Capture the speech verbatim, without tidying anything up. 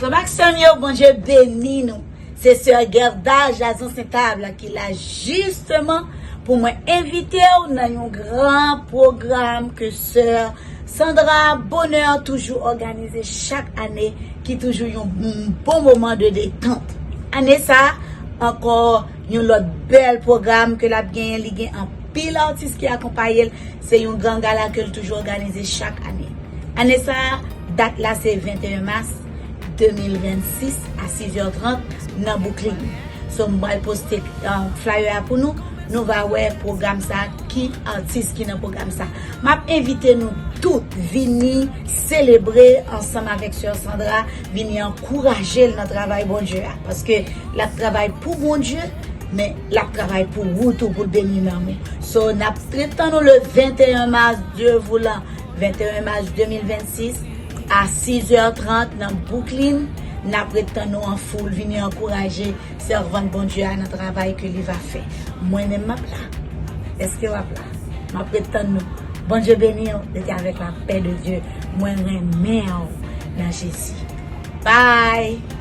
Frè m ak sè m yo, Bondye beni nou. Se sè Gerda Jazon Sentab ki la jisteman pou mwen envite w nan yon gran pwogram ke sè Sandra Bonheur toujou òganize chak ane, ki toujou yon bon moman de detant. Ane sa a, ankò yon lòt bèl pwogram ke l ap genyen, li gen anpil atis ki akonpaye l. Se yon gran gala ke l toujou òganize chak ane. Ane sa a, dat la se venteyen mas de mil vennsis a sizè trant nan Brooklyn. So, m pral poste, uh, flyer a pou nou. Nou va wè pwogram sa, ki atis ki nan pwogram sa. M ap envite nou tout vini selebre ansanm avèk sè Sandra, vini ankouraje l nan travay Bondye a. Paske l ap travay pou Bondye, men l ap travay pou ou tou, pou l beni nanm ou. So, n ap ret tann nou le venteyen mas de voulan, venteyen mas de mil vennsis a sizè trant nan Brooklyn. N ap ret tann nou an foul, vini ankouraje sèvant Bondye a nan travay ke li va fè. Mwen menm m ap la. Èske w ap la? M ap ret tann nou. Bondye beni w. Rete avèk lapè de Dye. Mwen renmen w nan Jezi. Bye!